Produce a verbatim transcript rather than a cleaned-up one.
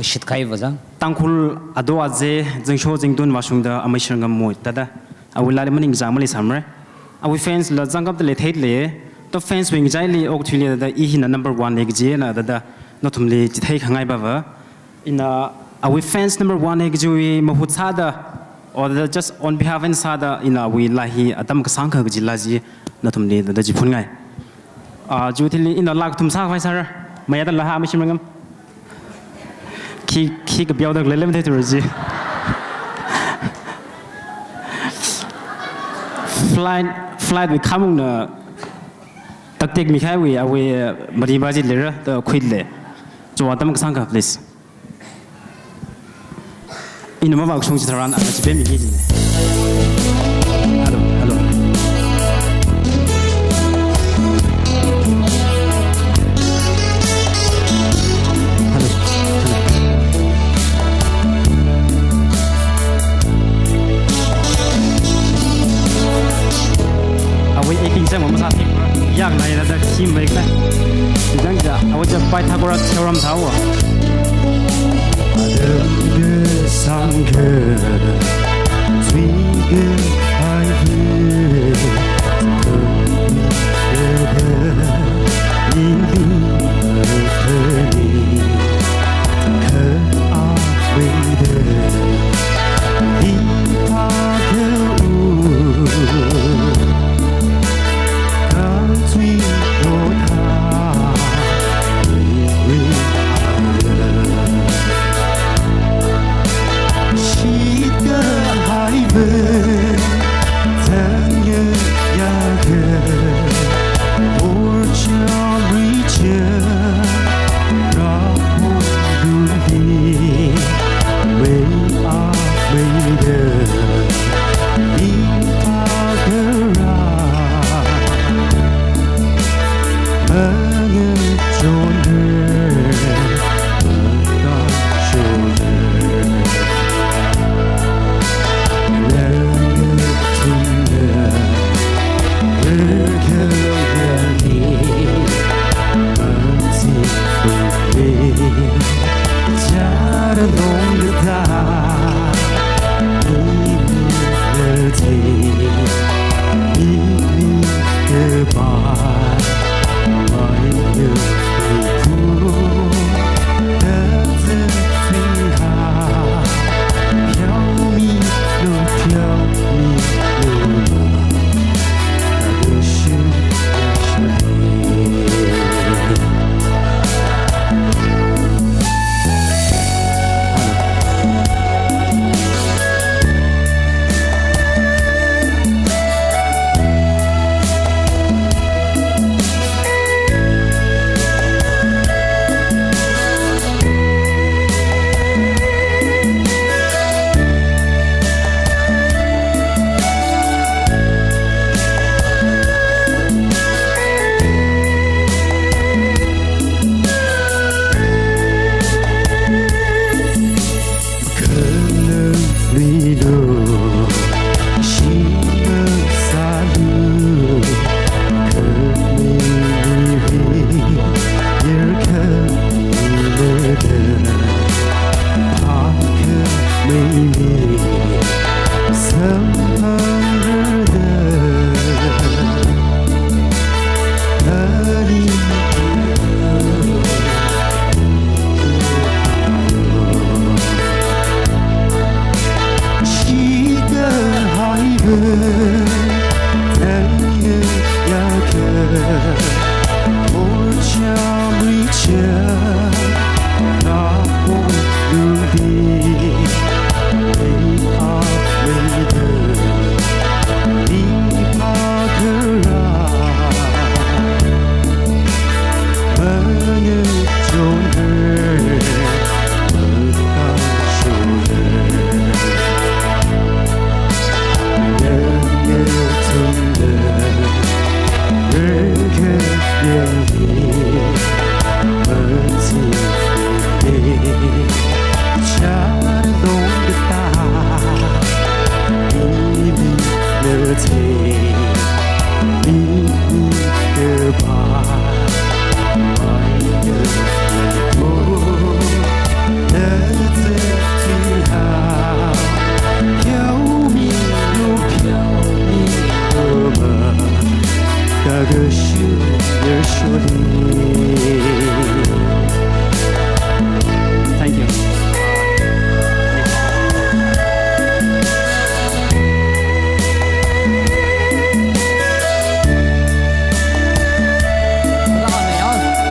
Shitkahai vāzang. Tangkhul ato aje, zingsho zingtun vāshungda amei shirngam mo thāda, awui laali maningkachāng maleisāmara. Awui fans la zangkapda leitheilei. To fans wui ngachaili okthuili thāda, i hina number one na kajina thāda, nathumli chitheikhangai bava. Ina awui fans number one na kajiwui mahut sāda, or the just on behalf eina sāda, ina awui laa hi atam kasāngkha kajila chi nathumli thāda chiphunngai. Ah, chiwui thili ina laa kathum sākhavai sāra. Mayada laa ha mashim ngam. Khi, khi kapiao dak lelem thei thura chi. Flight, flight wui khamungna taktek mikahaiwui, awui, eh, mariba chi leira, to khuilei. Cho atam kasāngkha, please. Ina mavāshung chitharan ana chipemiki jina. Hello, hello. Hello, hello. Awui acting sāma masāthei. Yang nai na da khi mai ka. Yang ja, awui ja Pythagoras theorem thāwa. Adamde sangkha, zuikahai hi,